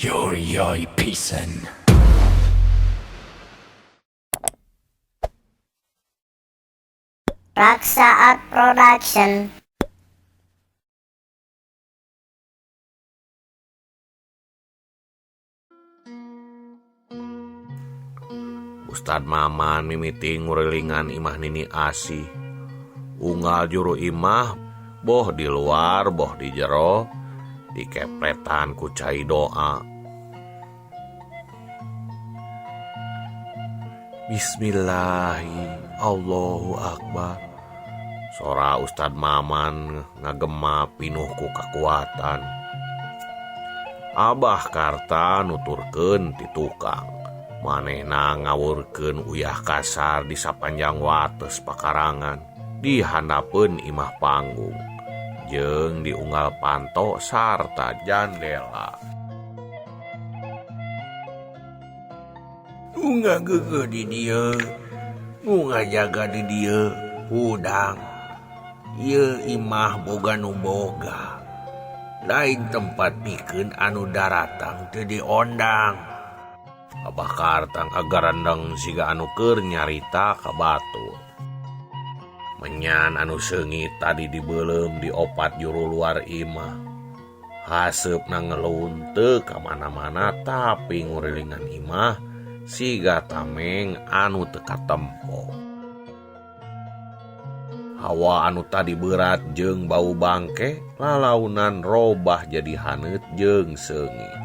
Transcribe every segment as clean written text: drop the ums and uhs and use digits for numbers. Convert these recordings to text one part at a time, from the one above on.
Yoi pisan. Raksa Art Production. Ustad Maman mimiti ngurilingan imah Nini Asih. Unggal juru imah boh di luar boh di jero dikepretan ku cai doa. Bismillahi Allahu Akbar. Sora Ustad Maman ngagema pinuh ku kakuatan. Abah Karta nuturkeun ti tukang. Manehna ngawurkeun uyah kasar di sapanjang wates pakarangan di handapeun imah panggung jeung diunggal panto sarta jandela. Nu ngageugeuh di dieu, nu ngajaga di dieu hudang. Ieu imah boga nu boga. Lain tempat pikeun anu daratang teu diondang. Abah Kartang agarandeng siga anu keur nyarita ka batur. Menyan anu seungit tadi dibeuleum di opat juru luar imah. Haseupna ngelun teu ka mana-mana tapi ngurilingan imah siga tameng anu teu katempo. Hawa anu tadi berat jeung bau bangke lalaunan robah jadi haneut jeung seungit.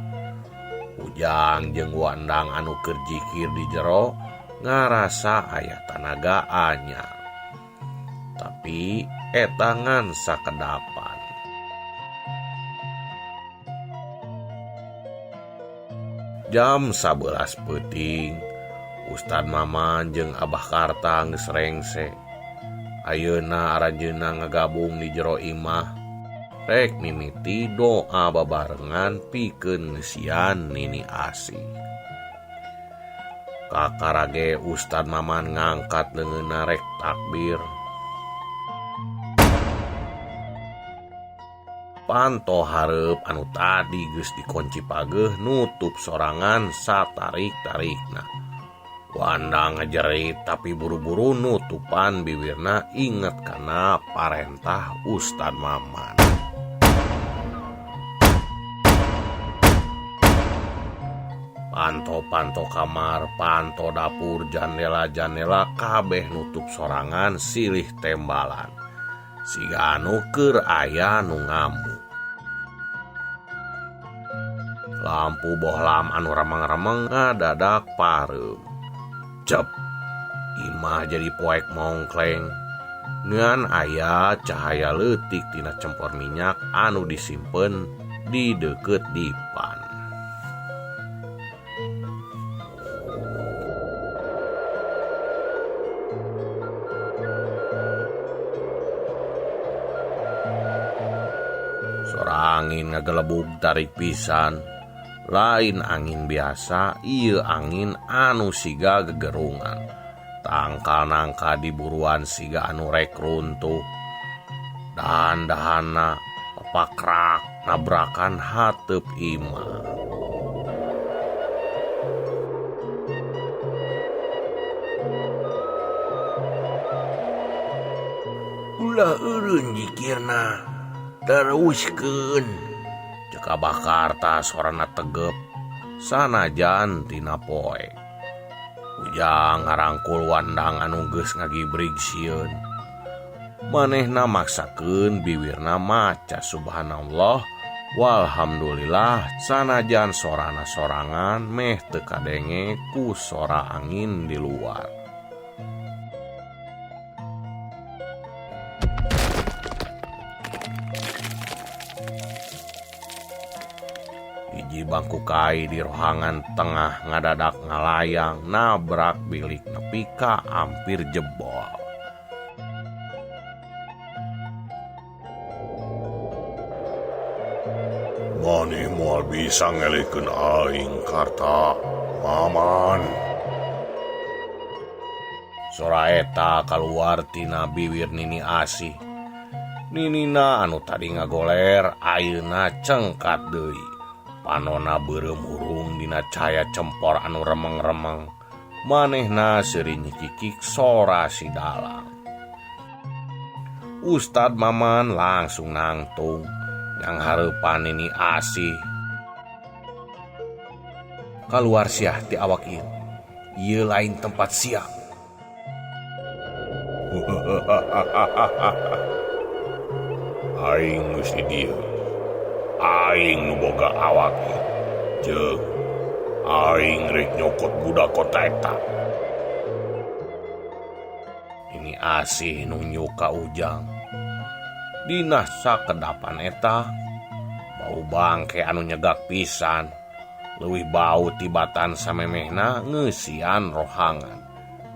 Ujang jeung Wandang anu keur jikir di jero ngarasa aya tanaga anyar. Tapi eta ngan sakedapan. Jam 11 peuting, Ustad Maman jeung Abah Karta geus rengse. Ayeuna aranjeunna ngagabung di jero imah. Rek mimiti doa babarengan pikeun ngeusian Nini Asih. Kakarage Ustad Maman ngangkat leungeunna rek takbir. Panto hareup anu tadi geus dikunci pageuh nutup sorangan satarik-tarikna. Wandang ngajerit tapi buru-buru nutupan biwirna inget kana parentah Ustad Maman. Panto-panto kamar, panto dapur, jandela-jandela kabeh nutup sorangan silih tembalan. Siga anu keur aya nu ngamuk. Lampu bohlam anu remeng-remeng ngadadak pareum. Cep, imah jadi poek mongkleng. Ngan aya cahaya leutik tina cempor minyak anu disimpen di deukeut dipan. Sora angin ngagelebug tarik pisan. Lain angin biasa, ieu angin anu siga gegerungan. Tangkal nangka diburuan siga anu rek runtuh. Dahan-dahana papakrak nabrakan hateup imah. Ulah eureun jikirna. Teruskeun. Cek Abah Karta sorana tegep sanajan tina poe. Ujang ngarangkul Wandang anu geus ngagibrig sieun. Manehna maksakeun biwirna maca subhanallah walhamdulillah sanajan sorana sorangan meh teu kadenge ku sora angin di luar. Hiji bangku kai di rohangan tengah ngadadak ngalayang nabrak bilik nepi ka hampir jebol. Maneh moal bisa ngelihkeun aing Karta, Maman. Sora eta kaluar tina biwir Nini Asih. Ninina anu tadi ngagoler ayeuna cengkat deui. Panona beureum hurung dina cahaya cempor anu remeng-remeng. Manehna seuri nyikikik sora si dalang. Ustad Maman langsung nangtung yang hareupan Nini Asih. Kaluar siah ti awak ieu. Ieu lain tempat sia. Aing geus di dieu. Aing nu boga awak ieu. Jeung aing rek nyokot budak kota eta. Nini Asih nunjuk ka Ujang. Dina sakedapan eta bau bangke anu nyegak pisan. Leuwih bau tibatan samemehna ngeusian rohangan.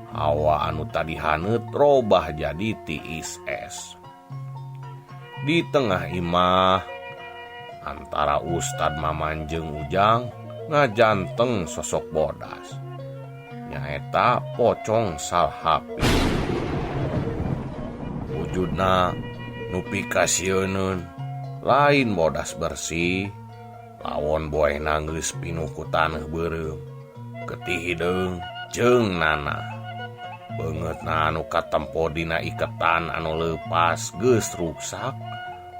Hawa anu tadi haneut robah jadi tiis es. Di tengah imah antara Ustad Maman jeung Ujang ngajanteng sosok bodas. Nyaeta pocong Salhapi. Wujudna nu pikasieuneun lain bodas bersih, lawon boehna geus pinuh ku taneuh beureum, getih hideung jeung nanah. Beungeutna anu katempo dina iketan anu leupas geus ruksak,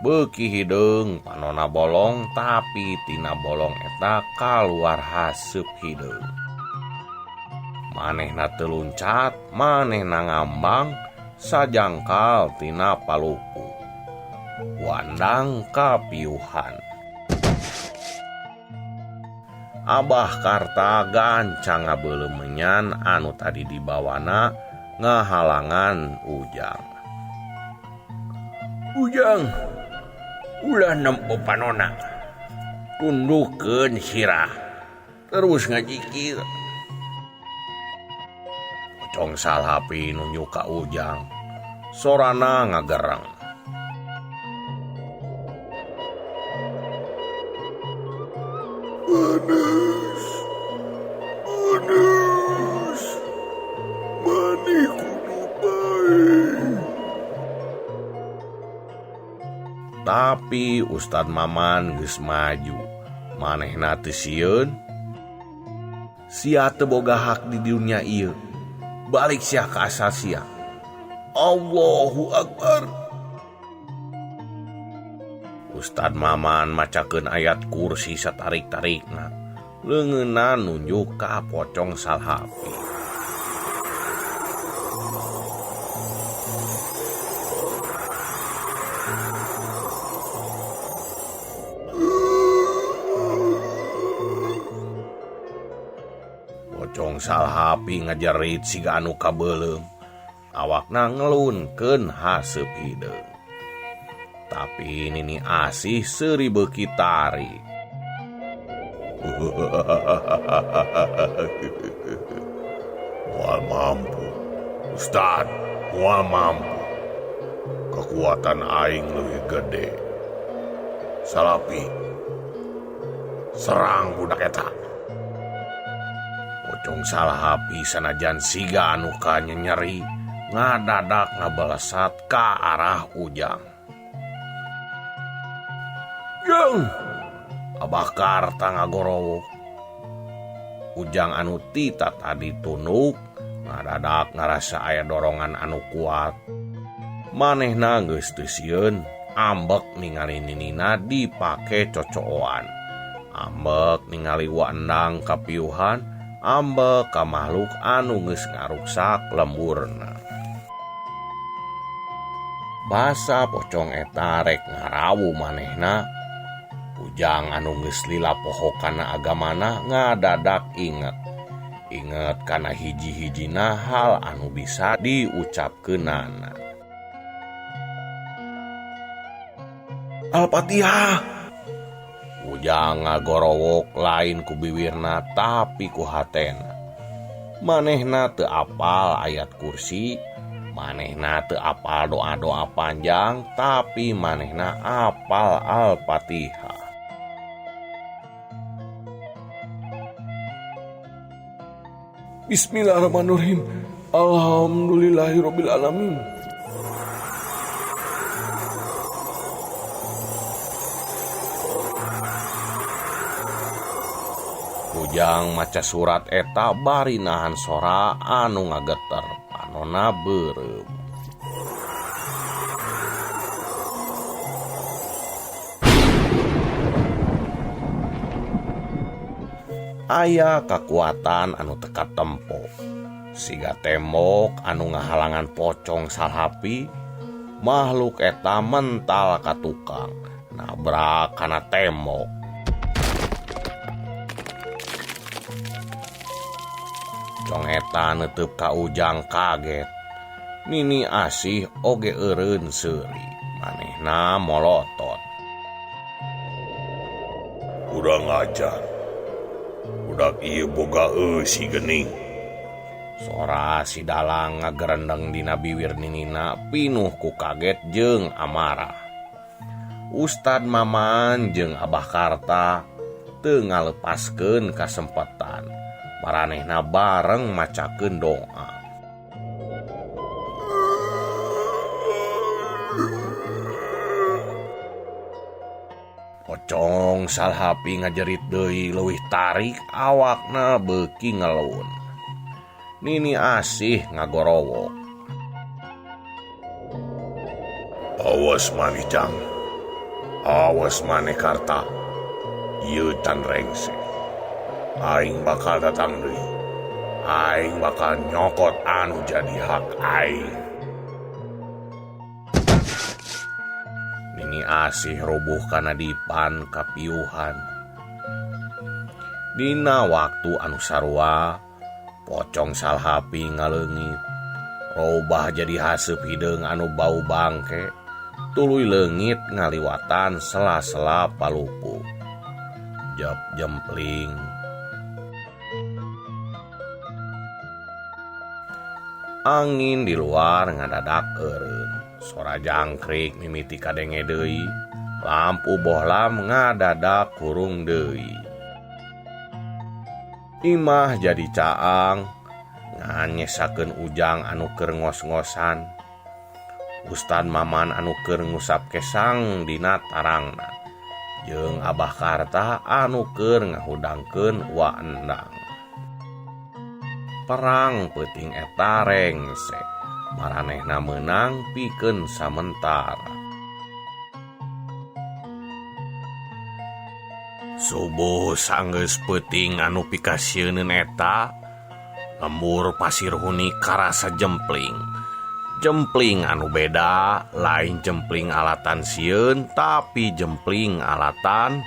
beuki hideung panona bolong tapi tina bolong eta kaluar haseup hideung. Manehna teu luncat, manehna ngambang sajangkal tina palupu. Wandang kapiuhan. Abah Karta gancang ngabeuleum menyan anu tadi dibawana ngahalangan Ujang. Ujang, ulah nempo panona. Tundukeun sirah. Terus ngajikir. Pocong Salhapi nunjuk ka Ujang. Sorana ngagereng. Manis, manis, maneh kudu bae. Tapi Ustad Maman geus maju. Manehna teu sieun. Sia teu boga hak di dunia ieu. Balik sia ka asal sia. Allahu Akbar. Ustad Maman macakeun ayat kursi satarik-tarikna. Leungeunna nunjuk ka pocong Salhapi. Pocong Salhapi ngajerit siga anu kabeuleum. Awakna ngelunkeun haseup hideung. Tapi Nini Asih seuri beuki tarik. Moal mampu, Ustad, moal mampu. Kekuatan aing leuwih gede. Salapi, serang budak eta. Pocong Salhapi sanajan siga anu kanyenyeri ngadadak ngabalesat ka arah Ujang. Jeng! Abah Karta ngagorowok. Ujang anu tita tadi tunduk ngadadak ngarasa aya dorongan anu kuat. Manehna geus teu sieun, ambek ningali ninina dipake cocooan. Ambek ningali wandang kapiuhan, ambek ka makhluk anu geus ngaruksak lemburna. Basa pocong eta rek ngarawu manehna. Ujang anu geus lila poho kana agamana ngadadak inget. Inget kana hiji-hijina hal anu bisa diucapkeunana. Al-Fatihah. Ujang ngagorowok lain ku biwirna tapi ku hatena. Manehna teu apal ayat kursi, manehna teu apal doa-doa panjang, tapi manehna apal Al-Fatihah. Bismillahirrahmanirrahim. Alhamdulillahirabbil alamin. Ujang maca surat eta bari nahan sora anu ngageter panona beureum. Aya kakuatan anu teka tempo. Siga tembok anu ngahalangan pocong salhapi, makhluk eta mental ka tukang, nabrak kana tembok. Pocong eta neuteub ka Ujang kaget. Nini Asih oge eureun seuri, manehna molotot. Kurang ajar. Budak ieu boga eusi geuning. Sora si dalang ngagerendeng dina biwir ninina pinuh ku kaget jeung amarah. Ustad Maman jeung Abah Karta teu ngalepaskeun kasempetan. Maranehna bareng macakeun doa. Pocong salhapi ngajerit deui leuwih tarik awakna beuki ngelun. Nini Asih ngagorowok. Awas maneh Jang. Awas maneh Karta. Ieu tan rengse. Aing bakal datang deui. Aing bakal nyokot anu jadi hak aing. Nini Asih roboh kana dipan kapiuhan. Dina waktu anu sarua, pocong salhapi ngaleungit. Robah jadi haseup hideung anu bau bangke, tuluy leungit ngaliwatan sela-sela palupu. Jep jempling. Angin di luar ngadadak eureun. Sora jangkrik mimiti kadenge deui. Lampu bohlam ngadadak hurung deui. Imah jadi caang nganyesakeun Ujang anu keur ngos-ngosan. Ustad Maman anu keur ngusap kesang dina tarangna. Jeung Abah Karta anu keur ngahudangkeun Wa Endang. Perang peuting eta rengse, maranehna meunang pikeun samentara. Subuh sanggeus peuting anu pikasieuneun eta, lembur pasir huni karasa jempling. Jempling anu beda, lain jempling alatan sieun tapi jempling alatan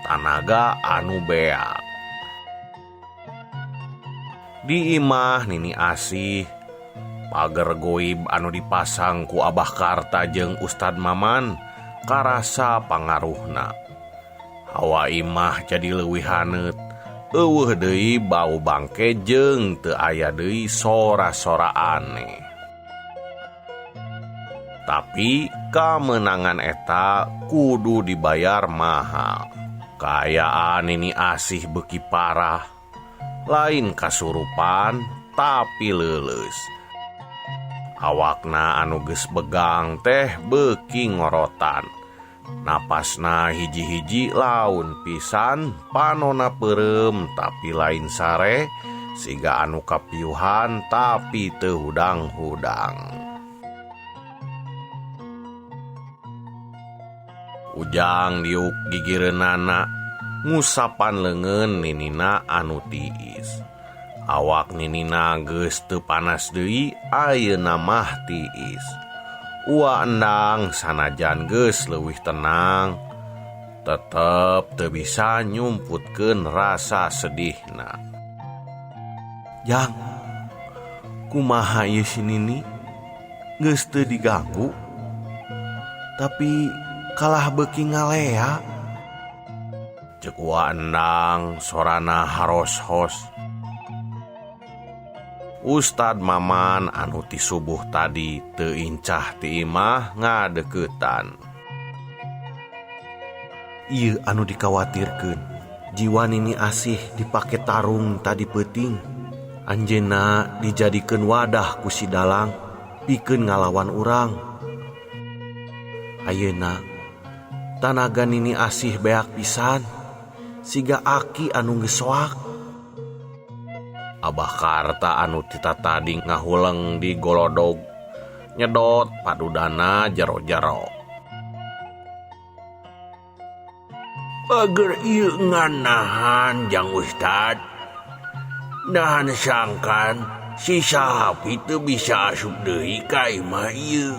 tanaga anu beak. Di imah Nini Asih, pager goib anu dipasang ku Abah Karta jeung Ustad Maman karasa pangaruhna. Hawa imah jadi leuwih haneut, eueuh deui bau bangke jeung teu aya deui sora-sora aneh. Tapi kamenangan eta kudu dibayar mahal. Kaayaan Nini Asih beuki parah. Lain kasurupan tapi leuleus. Awakna anu geus begang teh beuki ngorotan. Napasna hiji-hiji laun pisan, panona peureum tapi lain sare, siga anu kapiuhan tapi teu hudang-hudang. Ujang diuk gigireunana ngusapan leungeun ninina anu tiis. Awak ninina geus teu panas deui, ayeuna mah tiis. Ua Endang sanajan geus leuwih tenang, tetep teu bisa nyumputkeun rasa sedihna. Jang, kumaha ieu si Nini? Geus teu diganggu, tapi kalah beuki ngalea. Ceuk Wa Endang sorana haros-hos. Ustad Maman anu ti subuh tadi teu incah ti imah ngadeuketan. Ieu anu dikawatirkeun, jiwa Nini Asih dipake tarung tadi peuting. Anjeunna dijadikeun wadah ku si dalang pikeun ngalawan urang. Ayeuna tanaga Nini Asih beak pisan, siga aki anu geus soak. Abah Karta anu tita tadi ngahuleng di golodog nyedot padudana jero-jero. Pager ieu nganahan jang Ustad. Nahan sangkan si sahapi teu bisa asup deui ka imah ieu.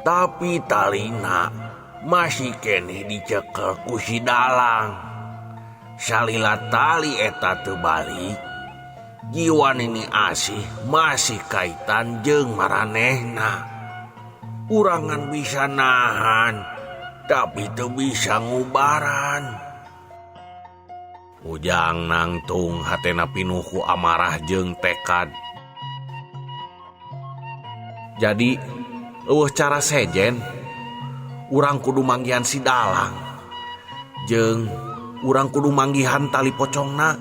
Tapi talina masih keneh dicekel ku si dalang. Salila tali eta teu balik, jiwa Nini Asih masih kaitan jeung maranehna. Urangan bisa nahan, tapi teu bisa ngubaran. Ujang nangtung hatena pinuh ku amarah jeung tekad. Jadi eueuh cara sejen, urang kudu manggihan si dalang. Jeung urang kudu manggihan tali pocongna.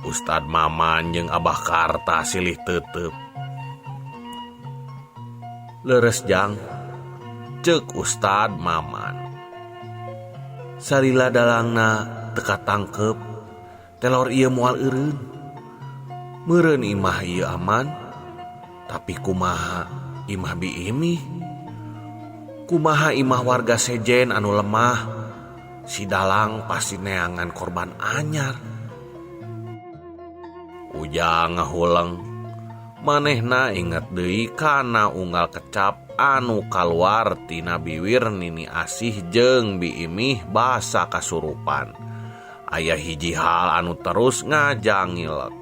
Ustad Maman jeung Abah Karta silih tetep. Leres jang, cek Ustad Maman. Salila dalangna teka tangkep, telor ieu moal eureun. Meureun imah ieu aman, tapi kumaha imah biimi? Kumaha imah warga sejen anu lemah? Si dalang pasti neangan korban anyar. Ujang ngahuleng, manehna inget deui kana unggal kecap anu kaluar tina biwir Nini Asih jeung biimih basa kasurupan. Aya hiji hal anu terus ngajangilek.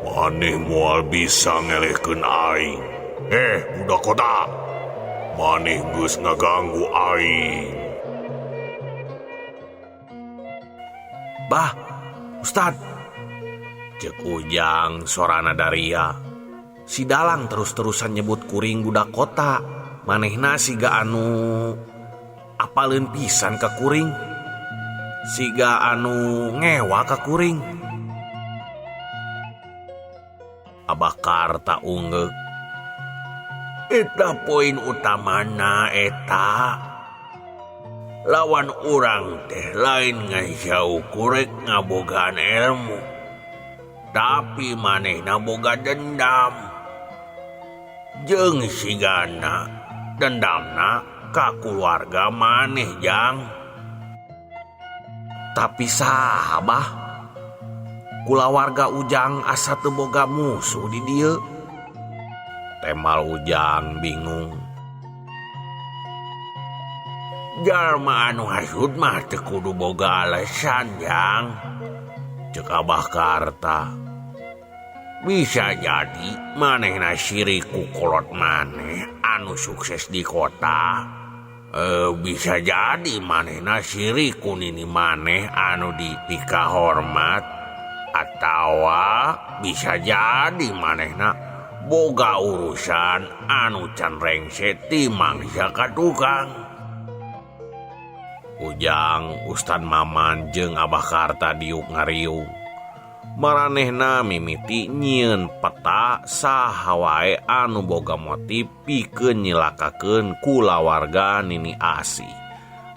Maneh moal bisa ngelehkeun aing. Budak kota. Maneh geus ngaganggu aing. Bah, Ustad. Cek Ujang sorana daria. Si dalang terus-terusan nyebut kuring budak kota. Manehna siga anu apaleun pisan ka kuring. Siga anu ngewa ka kuring. Abah Karta ungeuk. Eta poin utamana eta. Lawan urang teh lain ngan kurek ngabogaan ilmu, tapi manehna boga dendam. Jeung sigana dendamna ka keluarga maneh jang. Tapi saha bah? Kulawarga Ujang asa teu boga musuh di dieu. Temal Ujang bingung. Jalma anu hasud mah teu kudu boga alasan jang. Cek Abah Karta. Bisa jadi manehna sirik ku kolot maneh anu sukses di kota. Bisa jadi manehna sirik ku nini maneh anu dipika hormat. Atawa bisa jadi manehna boga urusan anu can rengse ti mangsa ka tukang. Ujang, Ustad Maman jeung Abah Karta diuk ngariung. Maranehna mimiti nyieun peta saha wae anu boga motif pikeun nyilakakeun kulawarga Nini Asih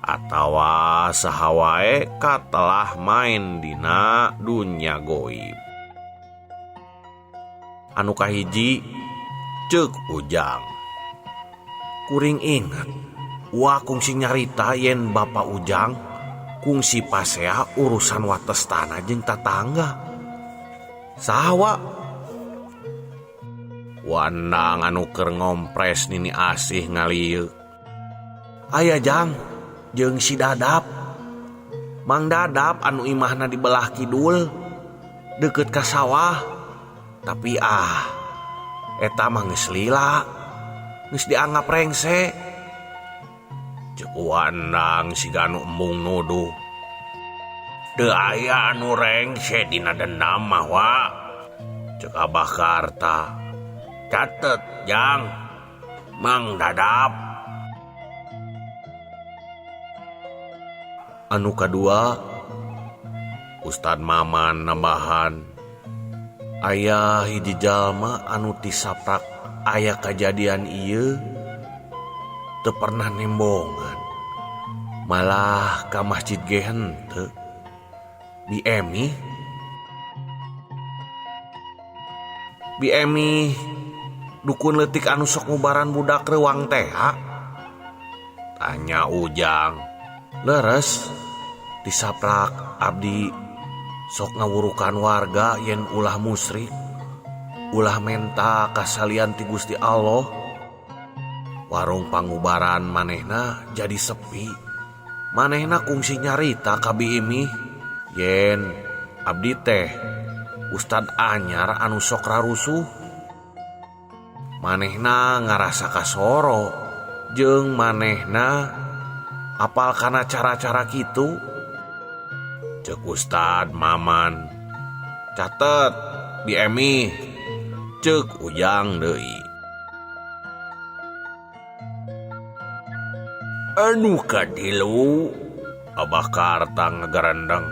atawa saha wae katelah main dina dunya goib. Anu kahiji cek Ujang. Kuring inget wa kungsi nyarita yen Bapak Ujang kungsi pasea urusan wates tanah jeung tatangga. Saha wa? Wanang anu keur ngompres Nini Asih ngalieuk. Aya jang jeung si Dadap. Mang Dadap anu imahna di belah kidul deket ka sawah. Tapi eta mah geus lila. Geus dianggap rengse. Cek Wanang siga anu embung nuduh. Teu aya anu rengse dina dendam mah wa. Cek Abah Karta. Catet jang Mang Dadap. Anu kadua Ustad Maman nambahan. Aya hiji jalma anu tisaprak aya kajadian ieu teu pernah nembongan. Malah ka masjid ge henteu. Bi Emi. Bi Emi dukun leutik anu sok ngubaran budak reuang teh. Tanya Ujang. Leres disaprak abdi sok ngawurukan warga yen ulah musrik, ulah menta kasalian ti Gusti Allah. Warung pangubaran manehna jadi sepi. Manehna kungsi nyarita ka Bi Emi yen abdi teh Ustad anyar anu sok rarusuh. Manehna ngarasa kasoro jeung manehna apal kana cara-cara kitu. Cek Ustad Maman. Catet Bi Emi. Cek Ujang deui. Anu katilu Abah Karta ngagarendeng.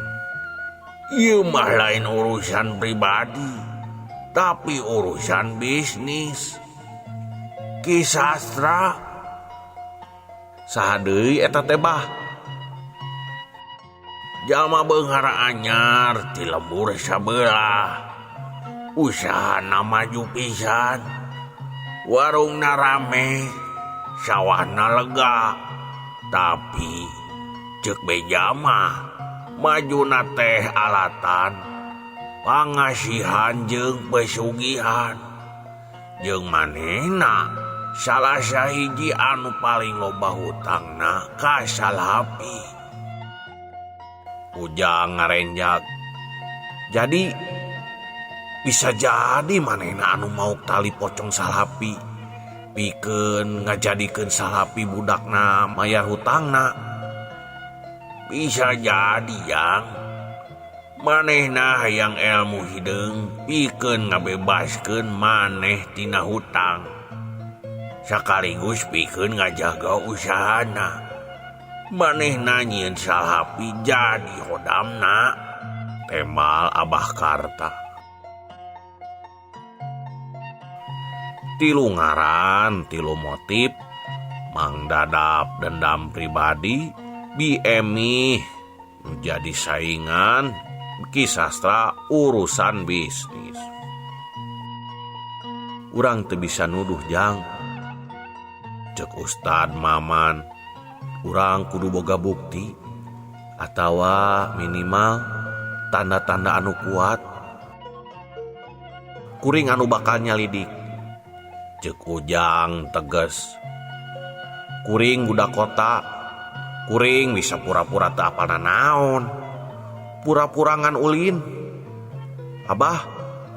Ieu mah lain urusan pribadi, tapi urusan bisnis. Ki Sastra saha deui eta teh bah? Jalma beunghar anyar ti lembur sabelah. Usahana maju pisan. Warungna rame, sawahna lega. Tapi cek beja mah majuna teh alatan pangasihan jeung pesugihan. Jeung manehna salah sahiji anu paling loba hutangna ka Salapi. Ujang ngarenjak. Jadi bisa jadi manehna anu mauk tali pocong Salapi, pikeun ngajadikeun Salapi budakna mayar hutangna. Bisa jadi yang manehna hayang ilmu hideung pikeun ngabebaskeun maneh tina hutang, sakaligus pikeun ngajaga usahana. Manehna nyieun Salapi jadi hodamna. Temal Abah Karta. Tilu ngaran, tilu motif, Mang Dadap dendam pribadi, Bi Emi jadi saingan, Ki Sastra urusan bisnis. Urang teu bisa nuduh jang. Cek Ustad Maman, urang kudu boga bukti atawa minimal tanda-tanda anu kuat. Kuring anu bakal nyalidik. Cek Ujang tegas. Kuring budak kota, kuring bisa pura-pura teu apal nanaon. Pura-pura ngan ulin. Abah,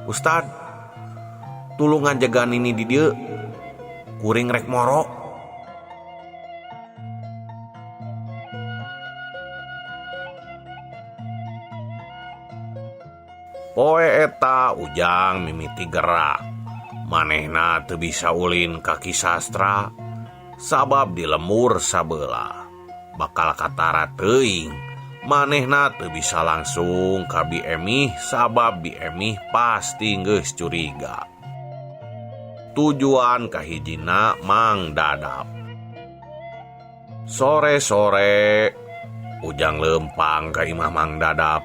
Ustad, tulungan jagaan ini di dieu. Kuring rek moro. Poe eta Ujang mimiti gerak. Manehna teu bisa ulin ka Ki Sastra sabab di lembur sabelah. Bakal katara teuing. Manehna teu bisa langsung ka Bi Emi sabab Bi Emi pasti geus curiga. Tujuan kahijina Mang Dadap. Sore-sore Ujang lempang ka imah Mang Dadap.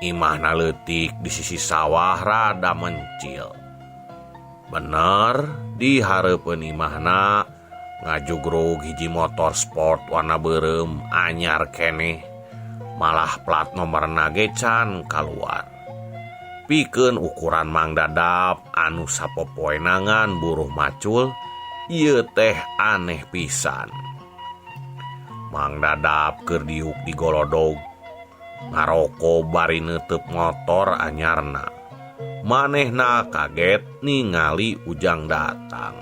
Imahna leutik di sisi sawah rada mencil. Bener di hareupeun imahna ngajugrug hiji motor sport warna beureum anyar keneh. Malah plat nomorna ge can kaluar. Pikeun ukuran Mang Dadap anu sapopoenangan buruh macul, ieu teh aneh pisan. Mang Dadap keur diuk di golodog, ngaroko bari neuteub motor anyarna. Manehna kaget ningali Ujang datang.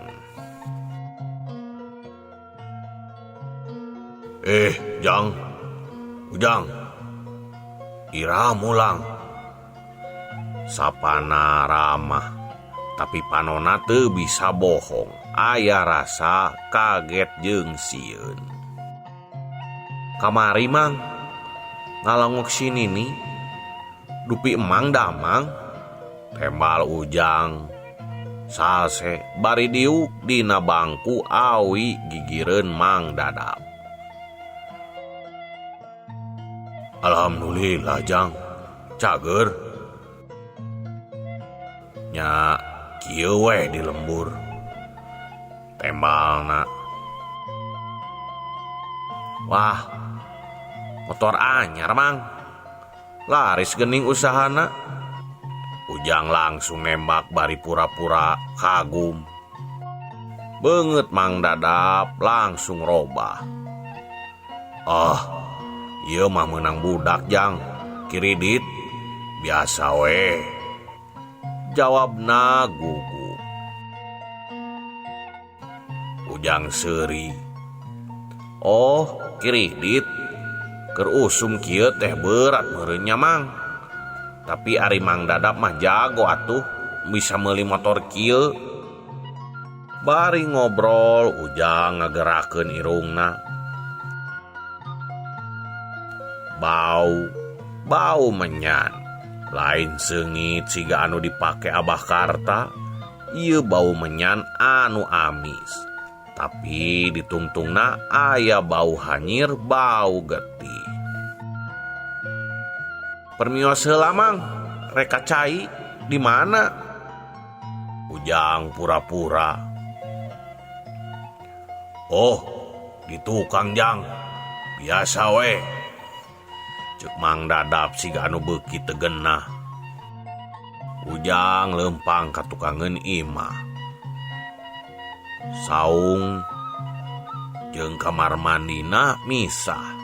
Jang, Ujang, ira mulang. Sapana ramah, tapi panona teu bisa bohong. Aya rasa kaget jeung sieun. Kamari Mang, ngalongok si Nini, dupi emang damang. Tembal Ujang salse bari diuk dina bangku awi gigireun Mang Dadap. Alhamdulillah Jang, cager. Nya kieu we di lembur. Tembalna. Wah, motor anyar Mang. Laris gening usahana. Ujang langsung nembak bari pura-pura kagum. Beungeut Mang Dadap langsung robah. Ah, ieu mah meunang budak Jang, kiridit biasa we. Jawabna gugup. Ujang seuri. Oh, kiridit. Keur usum kieu teh berat meureun nya Mang. Tapi ari Mang Dadap mah jago atuh bisa meuli motor kieu. Bari ngobrol Ujang ngagerakeun irungna. Bau menyan. Lain seungit siga anu dipake Abah Karta, ieu bau menyan anu amis. Tapi ditungtungna aya bau hanyir, bau getih. Permios heula Mang, rek cai di mana? Ujang pura-pura. Oh, di tukang Jang, biasa we. Cek Mang Dadap siga anu beuki teu genah. Ujang leumpang ka tukangeun imah. Saung jeung kamar mandina misah.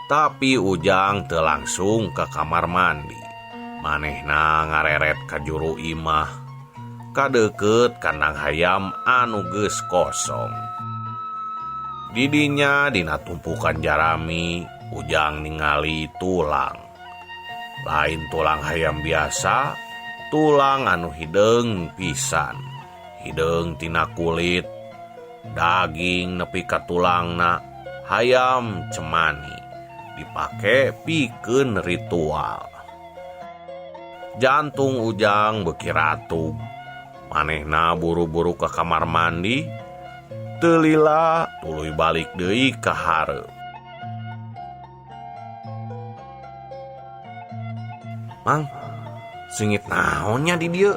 Tapi Ujang teu langsung ke kamar mandi. Manehna ngareret ka juru imah. Kadeukeut kandang hayam anu geus kosong. Didinya dina tumpukan jarami, Ujang ningali tulang. Lain tulang hayam biasa, tulang anu hideung pisan. Hideung tina kulit, daging nepi ka tulangna, hayam cemani. Dipake pikeun ritual. Jantung Ujang beuki ratub. Manehna buru-buru ke kamar mandi, teu lila tuluy balik deui ka hareup. Mang, singit naonnya di dieu?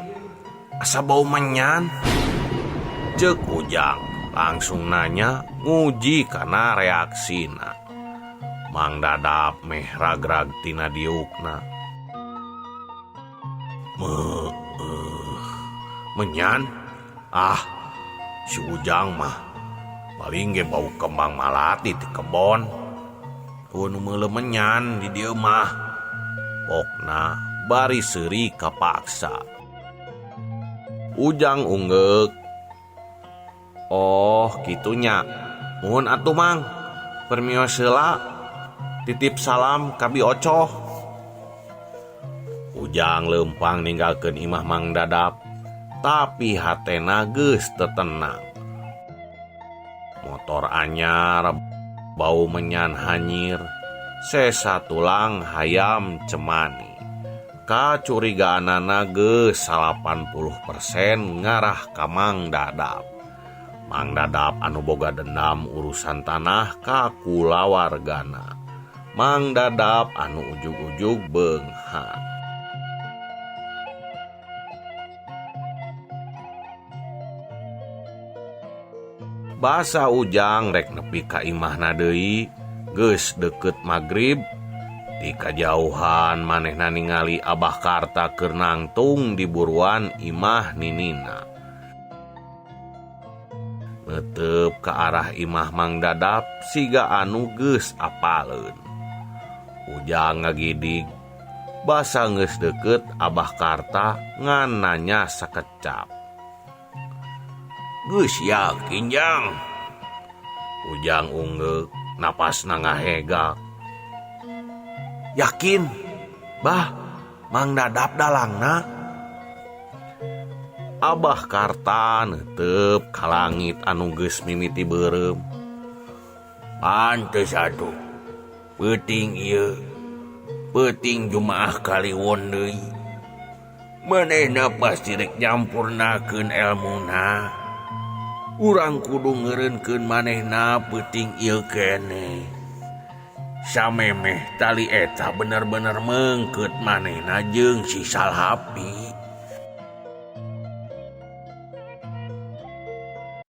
Asa bau menyan. Ceuk Ujang langsung nanya nguji kana reaksina. Mang Dadap meh rag-rag tina diukna. Menyan? Ah, si Ujang mah paling ge bau kembang malati di kebon. Tuh nu meuleuh menyan di dieu mah. Pokna bari seuri kapaksa. Ujang unggeuk. Oh, kitunya. Muhun atuh Mang. Permios heula. Titip salam ka Bi Ocoh. Ujang leumpang ninggalkeun imah Mang Dadap, tapi hatena geus teu tenang. Motor anyar, bau menyan hanyir, sesa tulang hayam cemani. Kacurigaanana geus 80% ngarah ka Mang Dadap. Mang Dadap anu boga dendam urusan tanah ka kulawargana. Mang Dadap anu ujug-ujug beunghar. Basa Ujang rek nepi ka imahna deui, geus deukeut magrib. Di kajauhan manehna ningali Abah Karta keur nangtung di buruan imah ninina. Netep ka arah imah Mang Dadap siga anu geus apaleun. Ujang ngagidig, basa geus deukeut Abah Karta ngan nanya sakecap. Geus yakin Jang? Ujang unggeuk, napasna ngahegak. Yakin, Bah, Mang Dadap dalangna. Abah Karta neuteup ka langit anu geus mimiti beureum. Pantes atuh. Peuting ieu, peuting Jumaah Kaliwon deui. Manehna pasti rek nyampurnakeun elmuna. Urang kudu ngeureunkeun manehna peuting ieu keneh. Samemeh tali eta bener-bener mengket manehna jeung si Salhapi.